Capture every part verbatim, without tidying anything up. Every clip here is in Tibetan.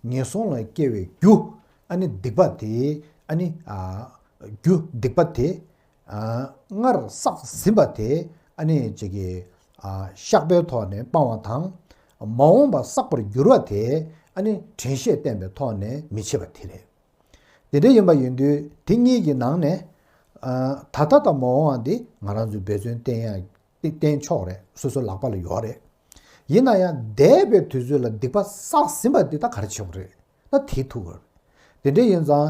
ངན་སོང་ལ་སྐྱེ་བའི་རྒྱུ། ཨ་ནི་སྡིག་པ་དེ། ཨ་ནི་ཨ་རྒྱུ་སྡིག་པ་དེ། ཨ་སྔར་བསགས་ཟིན་པ་དེ། ཨ་ནི་ཅིག་གི་ཨ་བཤགས་པའི་ཐོག་ནས་སྤང་བ་དང་། མ་འོངས་པ་བསགས་པར་འགྱུར་བ་དེ། ཨ་ནི་དྲན་ཤེས་བསྟེན་པའི་ཐོག་ནས་མི་བྱེད་པ་དེ་རེད། དེ་འདྲ་ཡིན་པ་ཡིན་དུས་དེ་གཉིས་ཀྱི་ནང་ནས། ཨ་ད་ལྟ་དང་མ་འོངས་པ་འདི་ང་རང་ཚོའི་འབད་བརྩོན་བསྟེན་ཡ། བསྟེན་ཆོག་རེད། སོ་སོའི་ལག་པ་ལ་ཡོད་རེད། ཡིན་ན་ཡང་འདས་པའི་དུས་ཚོད་ལ་སྡིག་པ་བསགས་ཟིན་པ་འདི་ད་ག་རེ་བྱེད་དགོས་རེད། ད་དེ་ཐུག་དགོས་རེད། དེ་འདྲ་ཡིན་ཙང་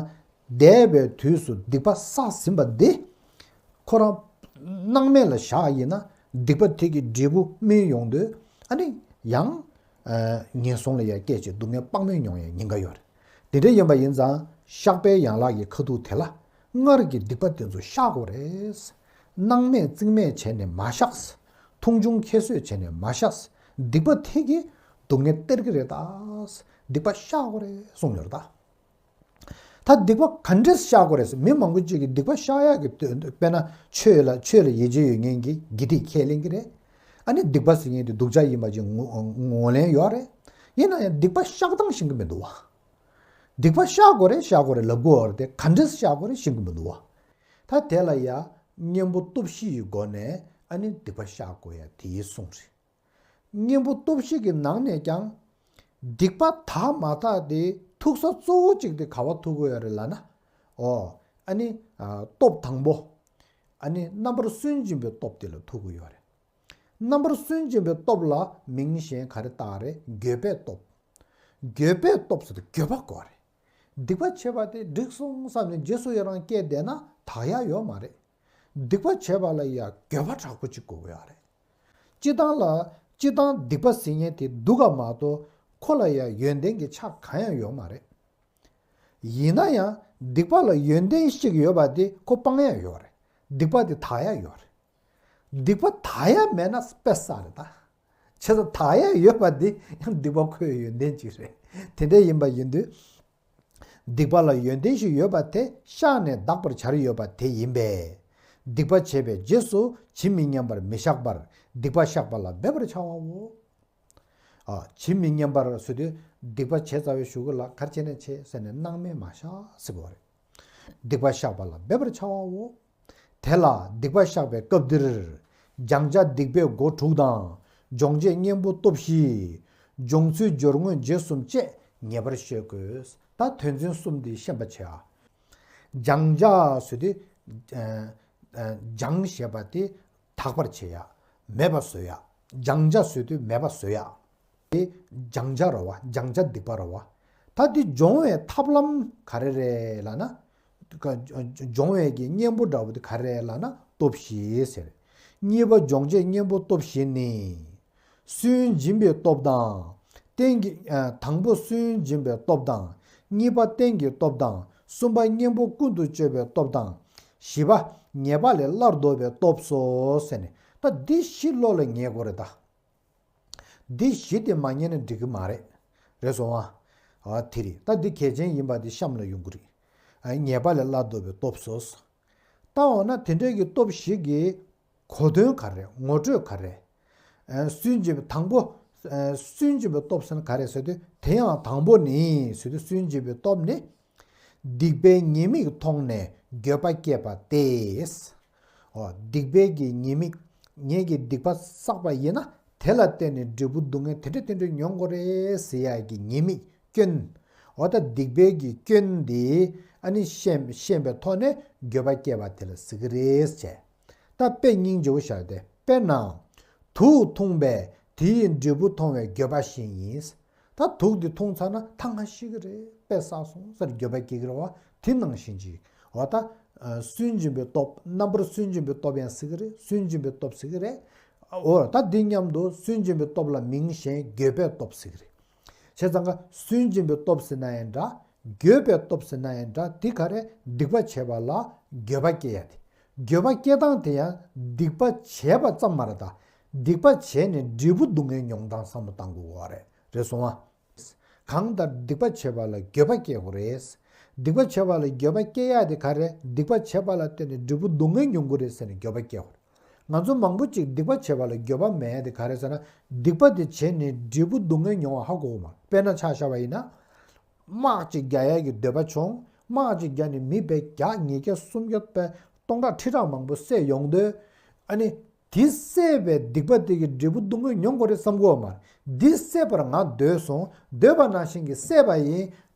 འདས་པའི་དུས་སུ་སྡིག་པ་བསགས་ཟིན་པ་འདི་ཁོ་རང་སྣང་མེད་ལ་བཞག་ཡིན་ན། སྡིག་པ་དེ་གི་འབྲས་བུ་སྨིན་ཡོང་དུས། ཨ་ནི་ཡང་ཨ་ངན་སོང་ལ་ཡང་སྐྱེ་བྱེད་སྡུག་བསྔལ་དཔག་མེད་མྱོང་ཡའི་ཉེན་ཁ་ཡོད་རེད། དེ་འདྲ་ཡིན་པ་ཡིན་ཙང་བཤགས་པའི་ཡན་ལག་གི་ཁ་ཐུག་དེ་ལ། སྔར་གྱི་སྡིག་པ་དེ་ཚོ་བཤགས་དགོས་རེད། སྣང་མེད་རྩིས་མེད་བྱས་ནས་མ་བཤགས། མཐོང་ཆུང་ཁྱད་གསོད་བྱས་ནས་མ་བཤགས། སྡིག་པ་དེ་གིས་སྡུག་བསྔལ་སྟེར་གི་རེད་ད། སྡིག་པ་བཤགས་དགོས་རེད་གསུངས་ཡོད་རེད་ད། ད་སྡིག་པ་ག་འདྲས་བཤགས་དགོས་རེད་ཟེར། མི་མང་པོ་ཅིག་གིས་སྡིག་པ་བཤགས་ཡག་གི་དོན་དུ། དཔེར་ན་ཆོས་ལ་ཆོས་ལ་ཡིད་ཆེས་ཡོད་མཁན་གྱི་དགེ་སྡིག་ཁས་ལེན་གྱི་རེད། ཨ་ནི་སྡིག་པ་ཟེར་མཁན་དེ་སྡུག་ཅག་ཡིན་པ་ཅིག་ངོ་ངོས་ལེན་ཡོད་རེད། ཡིན་ན་ཡང་སྡིག་པ་བཤགས་སྟངས་ཤེས་ཀྱི་མི་འདུག་བ། སྡིག་པ་བཤགས་དགོས་རེད་བཤགས་དགོས་རེད་ལབ་ཀྱི་ཡོད་རེད་དེ། ག་འདྲས་བཤགས་དགོས་རེད་ཤེས་ཀྱི་མི་འདུག་བ། ད་དེ་ལ་ཡ་གཉེན་པོ་སྟོབས་བཞི་ཡི་སྒོ་ནས་ཨ་ནི་སྡིག་པ་བཤགས་དགོས་ཡ་དེའི་གསུང་རེད། གཉེན་པོ་སྟོབས་བཞི་གི་ནང་ནས་ཀྱང་། སྡིག་པ་དག་མ་དག་དེ་ཐུག་ས་གཙོ་བོ་གཅིག་དེ་ག་བ་ཐུག་གི་ཡོད་རེད་ལབ་ན། ཨོ། ཨ་ནི་ཨ་སྟོབས་དང་པོ། ཨ་ནི་རྣམ་པར་སུན་འབྱིན་པའི་སྟོབས་དེ་ལ་ཐུག་གི་ཡོད་རེད། རྣམ་པར་སུན་འབྱིན་པའི་སྟོབས་ལ་མིང་གཞན་ག་རེ་བཏགས་རེད། འགྱོད་པའི་སྟོབས། འགྱོད་པའི་སྟོབས་ཟེར་དུས་འགྱོད་པ་དགོས་རེད། སྡིག་པ་བྱས་པ་དེ་འགྲིག་སོང་བསམ་ནས་རྗེས་སུ་ཡི་རང་སྐྱེས་བསྡད་ན་དག་ཡ་ཡོད་མ་རེད། སྡིག་པ་བྱས་པ་ལ་ཡ་འགྱོད་པ་དྲག་པོ་གཅིག་དགོས་ཀྱི་ཡོད་རེད། སྤྱི་བཏང་ལ། སྤྱི་བཏང་སྡིག་པ་ཟེར་མཁན་དེ་སྡུག་ག་མ་གཏོགས་ཁོ་ལ་ཡ་ཡོན་ཏན་གྱི་ཆ་གང་ཡང་ཡོད་མ་རེད། ཡིན་ན་ཡང་སྡིག་པ་ལ་ཡོན་ཏན་ཞིག་ཡོད་པ་དེ་ཁོ་སྤང་ཡ་ཡོད་རེད། སྡིག་པ་དེ་དག་ཡ་ཡོད་རེད། སྡིག་པ་དག་ཡ་མེད་ན་དཔེ་བསགས་རེད་ད། བྱས་ཙང་དག་ཡ་ཡོད་པ་འདི་ཡང་སྡིག་པ་ཁོའི་ཡོན་ཏན་ཅིག་རེད། དེ་འདྲ་ཡིན་པ་ཡིན་དུས། སྡིག་པ་ལ་ཡོན་ཏན་ཞིག་ཡོད་པ་དེ་བཤགས་ནས་འདག་པར་བྱར་ཡོད་པ་དེ་ཡིན་པས། སྡིག་པ་བྱས་པའི་རྗེས་སུ་ཇི་མི་སྙམ་པར་མི་བཤགས་པར་སྡིག་པ་བཤགས་པ་ལ་འབད་པར་བྱ་བའོ། ཨ། ཇི་མི་སྙམ་པར་ཟེར་དུས་སྡིག་པ་བྱས་ཚར་བའི་གཞུག་གུ་ལ་ག་རེ་བྱས་ནས་བྱེད་ཟེར་ནས་སྣང་མེད་མ་བཞག་ཟེར་དགོས་རེད། སྡིག་པ་བཤགས་པ་ལ་འབད་པར་བྱ་བའོ། དེ་ལ་སྡིག་པ་བཤགས་པའི་སྐབས་འདིར། སྦྱང་བྱ་སྡིག་པའི་སྒོ་དྲུག་དང་། སྦྱོང་བྱེད་གཉེན་པོ་སྟོབས་བཞི། སྦྱོང་ཚུལ་སྦྱོར་དངོས་རྗེས་གསུམ་བཅས་ངེས་པར་ཤེས་དགོས། ད་དོན་ཚན་གསུམ་འདི་ཤེས་པ་བྱེད་ཨ། སྦྱང་བྱ་ཟེར་དུས། ཨ། ཨ། སྦྱང་ཞེས་པ་དེ་དག་པར་བྱེད་ཡ། མེད་པ་བཟོ་ཡ། སྦྱང་བྱ་ཟེར་དུས་མེད་པ་བཟོ་ཡ། དེ་སྦྱང་བྱ་རེད་བ། སྦྱང་བྱ་སྡིག་པ་རེད་བ། ད་དེ་སྦྱོང་བའི་ཐབས་ལམ་ག་རེ་རེད་ལབ་ན། སྦྱོང་བའི་གི་གཉེན་པོ་འདྲ་བོ་དེ་ག་རེ་རེད་ལབ་ན་སྟོབས་བཞི་ཟེར། གཉིས་པ་སྦྱོང་བྱེད་གཉེན་པོ་སྟོབས་བཞི་ནི། སུན་འབྱིན་པའི་སྟོབས་དང་། རྟེན་གྱི། ཨ། དང་པོ་སུན་འབྱིན་པའི་སྟོབས་དང་། གཉིས་པ་རྟེན་གྱི་སྟོབས་དང་། གསུམ་པ་གཉེན་པོ་ཀུན་ཏུ་སྤྱོད་པའི་སྟོབས་དང་། བཞི་པ་ཉེས་པ་ལས་སླར་ལྡོག་པའི་སྟོབས་སོ་ཟེར་ནས། ད་འདི་བཞི་བློ་ལ་ངེས་དགོས་རེད་ད། འདི་བཞི་དེ་མ་ངེས་ན་འགྲིག་གི་མ་རེད། རེད་སོང་ཨ། ཨ། དེ་རེད། ད་འདི་གལ་ཆེན་ཡིན་པ་འདི་གཤམ་ལ་ཡོང་གི་རེད། ཨ། ཉེས་པ་ལས་སླར་ལྡོག་པའི་སྟོབས་སོ། ད་འོ་ན་དེ་འདྲའི་གི་སྟོབས་བཞི་གི་གོ་དོན་ག་རེ། ངོ་སྤྲོད་ག་རེ། ཨ། སུན་འབྱིན་པའི་དང་པོ། ཨ། སུན་འབྱིན་པའི་སྟོབས་ཟེར་ན་ག་རེ་ཟེར་དུས། དེ་ཡང་དང་པོ་ནི་ཟེར་དུས་སུན་འབྱིན་པའི་སྟོབས་ནི། སྡིག་པའི་ཉེས་དམིགས་མཐོང་ནས་འགྱོད་པ་སྐྱེས་པ་སྟེ། འོ། སྡིག་པའི་གི་ཉེས་དམིགས། ངེད་ཀྱིས་སྡིག་པ་བསགས་པ་ཡིན་ན་དེ་ལ་བརྟེན་ནས་འབྲས་བུ་སྡུག་བསྔལ་དེ་འདྲ་དེ་འདྲ་མྱོང་དགོས་རེད་ཟེར་ཡ་གི་ཉེས་དམིགས་སྐྱོན། འོ། ད་སྡིག་པའི་གི་སྐྱོན་འདི་ཨ་ནི་ཤེས་ཤེས་པའི་ཐོག་ནས་འགྱོད་པ་སྐྱེས་པ་དེ་ལ་ཟེར་གི་རེད་ཟེར། ད་དཔེ་སྙིང་རྗེ་བོ་བཞག་སྟེ། དཔེར་ན། དུག་འཐུངས་པས་དེ་ཡི་འབྲས་བུ་མཐོང་བའི་འགྱོད་པ་བཞིན་ཡིན། ད་དུག་འདི་འཐུངས་ཚར་ན་ད་ང་ཤི་གི་རེད། དཔེ་བསགས་སོང་ཟེར་འགྱོད་པ་སྐྱེ་གི་རེད་བ། དེ་ནང་བཞིན་ཅིག་འོ་ད། ཨ། སུན་འབྱིན་པའི་སྟོབས། རྣམ་པར་སུན་འབྱིན་པའི་སྟོབས་ཡང་ཟེར་གི་རེད། སུན་འབྱིན་པའི་སྟོབས་ཟེར་གི་རེད། འོ། ད་འདི་མཉམ་དུ་སུན་འབྱིན་པའི་སྟོབས་ལ་མིང་གཞན་འགྱོད་པའི་སྟོབས་ཟེར་གི་རེད། བྱས་ཙང་ཀ་སུན་འབྱིན་པའི་སྟོབས་ཟེར་ན་ཡང་འདྲ། འགྱོད་པའི་སྟོབས་ཟེར་ན་ཡང་འདྲ། འདི་ག་རེ། སྡིག་པ་བྱས་པ་ལ་འགྱོད་པ་སྐྱེ་ཡ་དེ། འགྱོད་པ་སྐྱེ་སྟངས་དེ་ཡང་སྡིག་པ་བྱས་པ་ཙམ་མ་རེད་ད། སྡིག་པ་བྱས་ནས་འབྲས་བུ་སྡུག་བསྔལ་མྱོང་སྟངས་བསམ་བློ་བཏང་དགོས་པ་རེད། རེད་སོང་ཨ། གང་ལྟར་སྡིག་པ་བྱས་པ་ལ་འགྱོད་པ་སྐྱེ་དགོས་རེད། སྡིག་པ་བྱས་པ་ལ་འགྱོད་པ་སྐྱེ་ཡ་དེ་ག་རེ། སྡིག་པ་བྱས་པ་ལ་བརྟེན་ནས་འབྲས་བུ་སྡུག་བསྔལ་མྱོང་གི་རེད་ཟེར་ནས་འགྱོད་པ་སྐྱེ་དགོས་རེད། ང་ཚོ་མང་པོ་ཅིག་སྡིག་པ་བྱས་པ་ལ་འགྱོད་པ་མེད་ཡ་དེ་ག་རེ་ཟེར་ན། སྡིག་པ་དེ་བྱས་ནས་འབྲས་བུ་སྡུག་བསྔལ་མྱོང་བ་ཧ་གོ་གི་མ་རེད། དཔེར་ན་ཆ་བཞག་པ་ཡིན་ན། དམག་ཅིག་རྒྱག་ཡ་གི་འདོད་པ་བྱུང་། དམག་ཅིག་རྒྱག་ནས་མི་བས་བརྒྱ་ཉིས་བརྒྱ་སུམ་བརྒྱ་བས་སྟོང་ཕྲག་ཁྲི་ཕྲག་མང་པོ་བསད་ཡོང་དུས། ཨ་ནི། དེ་བསད་པའི་སྡིག་པ་དེ་གི་འབྲས་བུ་སྡུག་བསྔལ་མྱོང་དགོས་རེད་བསམ་གི་ཡོད་མ་རེད། འདི་བསད་པར་ང་འདོད་སོང་། འདོད་པ་ནང་བཞིན་གྱི་བསད་པ་ཡིན།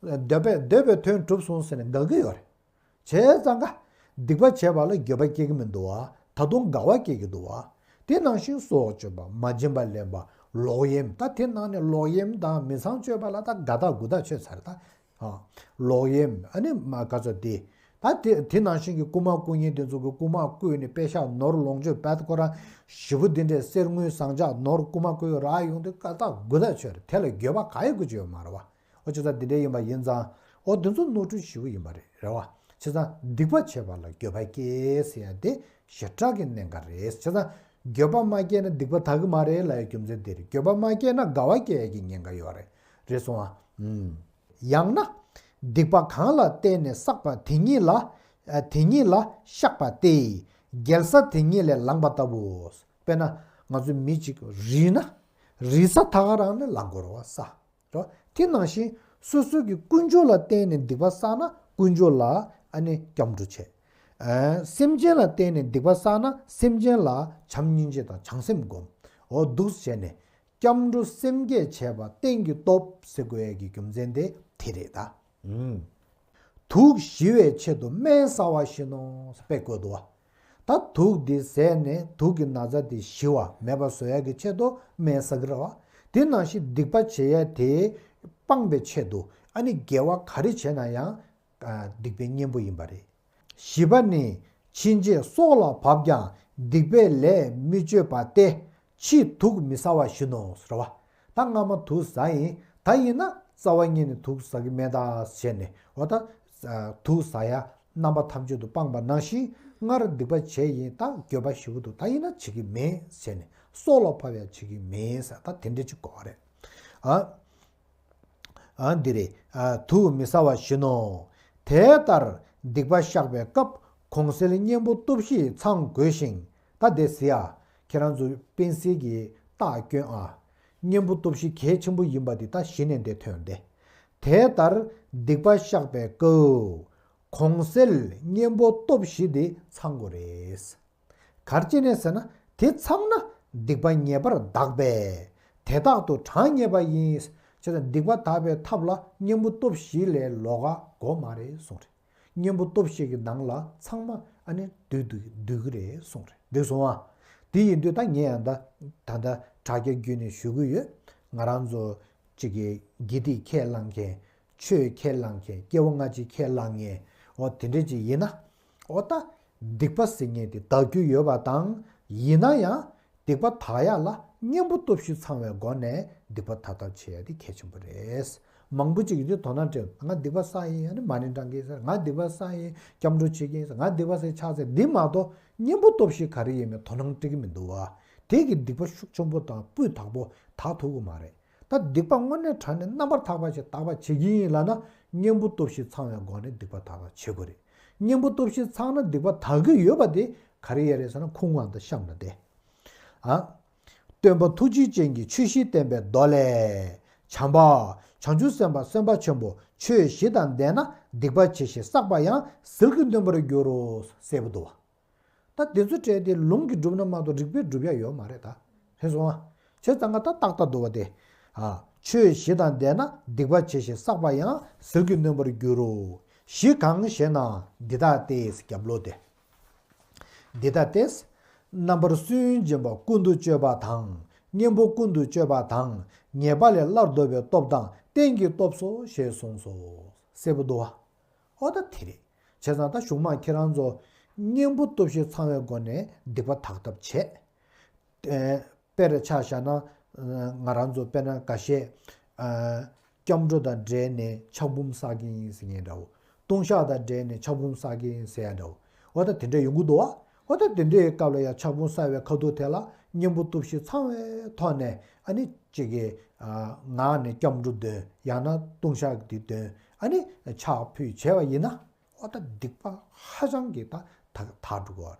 འདོད་པའི་འདོད་པའི་དོན་གྲུབ་སོང་ཟེར་ནས་དགའ་གི་ཡོད་རེད། བྱས་ཙང་ཀ། སྡིག་པ་བྱས་པ་ལ་འགྱོད་པ་སྐྱེ་གི་མི་འདུག་བ། ད་དུང་དགའ་བ་སྐྱེ་གི་འདུག་བ། དེ་ནང་བཞིན་སྲོག་གཅོད་པ། མ་བྱིན་པ་ལེན་པ། ལོག་གཡེམ། ད་དེ་ནང་ནས་ལོག་གཡེམ་དང་མི་ཚངས་སྤྱོད་པ་ལ་ད་དགའ་ཐག་མགུ་ཐག་ཆོད་ཚར་ད། ཨ། ལོག་གཡེམ། ཨ་ནི་མ་ག་ཚོད་དེ། ད་དེ་དེ་ནང་བཞིན་གྱི་རྐུ་མ་རྐུ་ཉེན་དེ་ཚོ་གི་རྐུ་མ་རྐུས་ནས་པེ་ཤག་ནོར་ལོངས་སྤྱོད་བད་ཁོ་རང་ཞེ་པོ་འདི་འདྲའི་གསེར་དངུལ་ཟངས་ལྕགས་ནོར་རྐུ་མ་རྐུ་ཡོད་རག་ཡོང་དུས་དགའ་ཐག་མགུ་ཐག་ཆོད་རེད། དེ་ལ་འགྱོད་པ་ག་ཡི་དགོས་ཀྱི་ཡོད་མ་རེད་བ། ཨོ་བྱས་ཙང་འདི་འདྲ་ཡིན་པ་ཡིན་ཙང་། ཨོ་འདི་ཚོ་ནོར་འཁྲུལ་ཞེ་པོ་ཡིན་པ་རེད། རེད་བ། བྱས་ཙང་སྡིག་པ་བྱས་པ་ལ་འགྱོད་པ་སྐྱེ་ཟེར་ཡ་དེ་ཞེ་དྲག་གི་གནད་འགག་རེད། བྱས་ཙང་འགྱོད་པ་མ་སྐྱེས་ན་སྡིག་པ་དག་གི་མ་རེད་ལབ་ཡ་རྒྱུ་མཚན་དེ་རེད། འགྱོད་པ་མ་སྐྱེས་ན་དགའ་བ་སྐྱེ་ཡ་གི་ཉེན་ཁ་ཡོད་རེད། རེད་སོང་ཨ། ཨུམ། ཡང་ན། སྡིག་པ་གང་ལ་བརྟེན་ནས་བསགས་པ་དེ་ཉིད་ལ། ཨ། དེ་ཉིད་ལ་བཤགས་པ་སྟེ། རྒྱལ་ས་དེ་ཉིད་ལས་ལངས་པ་ལྟ་བུའོ། དཔེར་ན། ང་ཚོ་མི་གཅིག་རིལ་ན། རིལ་ས་ད་ག་རང་ནས་ལངས་དགོས་རེད་བ་ས། རེད། དེ་ནང་བཞིན་སོ་སོ་གི་ཀུན་སྤྱོད་ལ་བརྟེན་ནས་སྡིག་པ་བསགས་ན་ཀུན་སྤྱོད་ལ་ཨ་ནི་སྐྱབས་འགྲོ་བྱེད། ཨ། སེམས་ཅན་ལ་བརྟེན་ནས་སྡིག་པ་བསགས་ན་སེམས་ཅན་ལ་བྱམས་སྙིང་རྗེ་དང་བྱང་སེམས་སྒོམ། འོ་འདུག་བྱས་ནས་སྐྱབས་འགྲོ་སེམས་བསྐྱེད་བྱས་པ་རྟེན་གྱི་སྟོབས་ཟེར་དགོས་ཡ་གི་རྒྱུ་མཚན་དེ་དེ་རེད་ད། ཨུམ། དུག་ཞི་བའི་ཆེད་དུ་སྨན་ཟ་བ་བཞིན་ནོ། དཔེ་བཀོད་འདུག་བ། ད་དུག་འདི་བཟས་ནས་དུག་གི་ན་ཚ་འདི་ཞི་བ་མེད་པ་བཟོ་ཡ་གི་ཆེད་དུ་སྨན་ཟ་གི་རེད་བ། དེ་ནང་བཞིན་སྡིག་པ་བྱེད་ཡ་དེ་སྤང་བའི་ཆེད་དུ་ཨ་ནི་དགེ་བ་ག་རེ་བྱས་ན་ཡང་། ཨ། སྡིག་པའི་གཉེན་པོ་ཡིན་པ་རེད། ཞི་བ་ནི་ཕྱིན་ཆད་སྲོག་ལ་བབ་ཀྱང་སྡིག་པའི་ལས་མི་སྤྱོད་པ་སྟེ། ཕྱིས་དུག་མི་ཟ་བ་བཞིན་ནོ། ཟེར་བ། ད་སྔ་མ་དུག་ཟ་ཡིན། ད་ཡིན་ན་རྩ་བ་ཉིད་ནས་དུག་ཟ་གི་མེད་ད་ཟེར་ནས། འོ་ད། ཨ། དུག་ཟ་ཡ་རྣམ་པ་ཐམས་ཅད་དུ་སྤངས་པ་ནང་བཞིན་སྔར་སྡིག་པ་བྱས་ཡིན། ད་འགྱོད་པ་ཞེ་པོ་འདུག་ད་ཡིན་ན་བྱེད་ཀྱི་མེད་ཟེར་ནས། སྲོག་ལ་བབ་ཡ་བྱེད་ཀྱི་མེད་ཟེར། ད་དེ་འདྲ་ཅིག་གོ་བ་རེད། ཨ། ཨ། འདི་རེད། ཨ། དུག་མི་ཟ་བ་བཞིན་ནོ། དེ་ལྟར་སྡིག་པ་བཤགས་པའི་སྐབས་གོང་གསལ་གཉེན་པོ་སྟོབས་བཞི་ཚང་དགོས་ཤིང་། ད་དེ་ཟེར་ཡ། ཁྱེད་རང་ཚོ་པེན་སིལ་གྱི་རྟགས་སྐྱོན་ཨ། གཉེན་པོ་སྟོབས་བཞི་གལ་ཆེན་པོ་ཡིན་པ་འདི་ད་གཞི་ནས་འདི་ཐོན་ཏེ། དེ་ལྟར་སྡིག་པ་བཤགས་པའི་སྐབས་གོང་གསལ་གཉེན་པོ་སྟོབས་བཞི་འདི་ཚང་དགོས་རེད། ག་རེ་བྱས་ནས་ཟེར་ན། དེ་ཚང་ན་སྡིག་པ་ངེས་པར་འདག་པས། དེ་དག་ཏུ་གྲངས་ངེས་པ་ཡིན། བྱས་ཙང་སྡིག་པ་དག་པའི་ཐབས་ལ་གཉེན་པོ་སྟོབས་བཞི་ལས་ལོགས་ཀ་དགོས་མ་རེད་གསུངས་རེད། གཉེན་པོ་སྟོབས་བཞི་གི་ནང་ལ་ཚང་མ་ཨ་ནི་འདུས་འདུས་འདུས་ཀྱི་རེད་གསུངས་རེད། འགྲིག་སོང་ཨ། དེ་ཡིན་དུས་ད་ངས་ཡང་ད་ད་ལྟ་དྲ་རྒྱ་བརྒྱུད་ནས་ཞུ་གི་ཡོད། ང་རང་ཚོ་གཅིག་གི་དགེ་སྡིག་ཁས་བླངས་མཁན། ཆོས་ཁས་བླངས་མཁན། སྐྱེ་བ་སྔ་ཕྱི་ཁས་བླངས་མཁན། འོ་དེ་འདྲ་ཅིག་ཡིན་ན། འོ་ད། སྡིག་པ་ཟེར་མཁན་དེ་དག་རྒྱུ་ཡོད་པ་དང་། ཡིན་ན་ཡང་། སྡིག་པ་དག་ཡག་ལ་གཉེན་པོ་སྟོབས་བཞི་ཚང་བའི་སྒོ་ནས་སྡིག་པ་དག་ཐབས་བྱེད་ཡ་དེ་གལ་ཆེན་པོ་རེད། མང་པོ་ཅིག་གིས་དེ་དོ་སྣང་སྤྲད། ང་སྡིག་པ་བསགས་ཡིན། ཨ་ནི་མ་ཎི་བགྲང་གི་ཡིན་ཟེར། ང་སྡིག་པ་བསགས་ཡིན། སྐྱབས་འགྲོ་བྱེད་ཀྱི་ཡིན་ཟེར། ང་སྡིག་པ་ཟེར་ཕྱག་འཚལ་འདི་མ་གཏོགས་གཉེན་པོ་སྟོབས་བཞི་ག་རེ་ཡིན་མིན་དོ་སྣང་སྤྲད་ཀྱི་མི་འདུག་བ། དེ་གི་སྡིག་པ་ཤུགས་ཆེན་པོ་དང་སྤུས་དག་པོ་དག་ཐུབ་ཀྱི་མ་རེད། ད་སྡིག་པ་དངོས་གནས་དྲང་གནས་རྣམ་པར་དག་པ་ཞིག་དག་པ་བྱེད་ཀྱི་ཡིན་ལབ་ན། གཉེན་པོ་སྟོབས་བཞི་ཚང་བའི་སྒོ་ནས་སྡིག་པ་དག་པ་བྱེད་དགོས་རེད། གཉེན་པོ་སྟོབས་བཞི་ཚང་ན་སྡིག་པ་དག་གི་ཡོད་པ་དེ་ག་རེ་ཡོད་རེད་ཟེར་ན། ཁུངས་དབང་དང་གཤམ་ལ་བསྡད། ཨ། སྟོན་པ་ཐུགས་རྗེ་ཅན་གྱིས་ཆོས་བཞི་བསྟན་པའི་མདོ་ལས། བྱམས་པ། བྱང་ཆུབ་སེམས་དཔའ་སེམས་དཔའ་ཆེན་པོ། ཆོས་བཞི་དང་ལྡན་ན་སྡིག་པ་བྱས་ཤིང་བསགས་པ་ཡང་ཟིལ་གྱིས་གནོན་པར་འགྱུར་རོ། ཟེར་བ་འདུག་བ། ད་དེ་ཚོ་སྤྲད་དེ་ལུང་གིས་སྒྲུབ་ན་མ་གཏོགས་རིགས་པས་སྒྲུབ་ཡ་ཡོད་མ་རེད་ད། ཧེ་སོང་ཨ། བྱས་ཙང་ང་ད་ཏག་ཏག་འདུག་བ་དེ། ཨ། ཆོས་བཞི་དང་ལྡན་ན་སྡིག་པ་བྱས་ཤིང་བསགས་པ་ཡང་ཟིལ་གྱིས་གནོན་པར་འགྱུར་རོ། བཞི་གང་ཞེ་ན། འདི་ལྟ་སྟེ། རྒྱབ་ལོགས་དེ། འདི་ལྟ་སྟེ། རྣམ་པར་སུན་འབྱིན་པ་ཀུན་ཏུ་སྤྱོད་པ་དང་། གཉེན་པོ་ཀུན་ཏུ་སྤྱོད་པ་དང་། ཉེས་པ་ལས་སླར་ལྡོག་པའི་སྟོབས་དང་རྟེན་གྱི་སྟོབས་སོ་ཞེས་གསུངས་སོ། ཟེར་བ་འདུག་བ། ཨོ་ད་དེ་རེད། བྱས་ཙང་ད་གཞུག་མ་ཁྱེད་རང་ཚོ་གཉེན་པོ་སྟོབས་བཞི་ཚང་བའི་སྒོ་ནས་སྡིག་པ་དག་ཐབས་བྱེད། ཨེ། དཔེར་ཆ་བཞག་ན། ང་རང་ཚོ་དཔེར་ན་འགའ་ཤས། ཨ། སྐྱབས་འགྲོ་དང་འབྲེལ་ནས་ཕྱག་འབུམ་བསགས་ཀྱི་ཡིན་ཟེར་མཁན་འདྲ་བོ། ལྟུང་བཤགས་དང་འབྲེལ་ནས་ཕྱག་འབུམ་བསགས་ཀྱི་ཡིན་ཟེར་ཡ་འདྲ་བོ། ཨོ་ད་དེ་འདྲ་ཡོང་གི་འདུག་བ། ཨོ་ད་དེ་འདྲའི་སྐབས་ལ་ཡང་ཕྱག་འབུམ་བསགས་པའི་ཁ་ཐུག་དེ་ལ་གཉེན་པོ་སྟོབས་བཞི་ཚང་བའི་ཐོག་ནས་ཨ་ནི་གཅིག་གི། ཨ། ངག་ནས་སྐྱབས་འགྲོ་འདོན། ཡང་ན་ལྟུང་བཤགས་འདི་འདོན། ཨ་ནི་ཕྱག་ཕུལ་བྱས་པ་ཡིན་ན། ཨོ་ད་སྡིག་པ་ཧ་ཅང་གི་ད་དག་དག་འགྲོ་གི་རེད།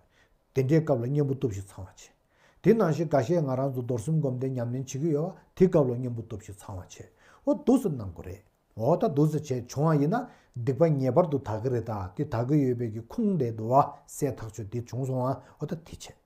དེ་འདྲའི་སྐབས་ལ་གཉེན་པོ་སྟོབས་བཞི་ཚང་བ་བྱེད། དེ་ནང་བཞིན་འགའ་ཤས་ང་རང་ཚོ་རྡོར་སེམས་སྒོམ་བཟླས་ཉམས་ལེན་བྱེད་ཀྱི་ཡོད་པ། དེ་སྐབས་ལ་གཉེན་པོ་སྟོབས་བཞི་ཚང་བ་བྱེད། ཨོ་འདུག་སེ་གནང་དགོས་རེད། འོ་ད་འདུག་སེ་བྱས་བྱུང་བ་ཡིན་ན་སྡིག་པ་ངེས་པར་དུ་དག་གི་རེད། ད་དེ་དག་གི་ཡོད་པའི་གི་ཁུངས་དེ་འདུག་བ། སྲས་ཐག་ཆོད་དེ་བྱུང་སོང་བ། འོ་ད་དེ་བྱས།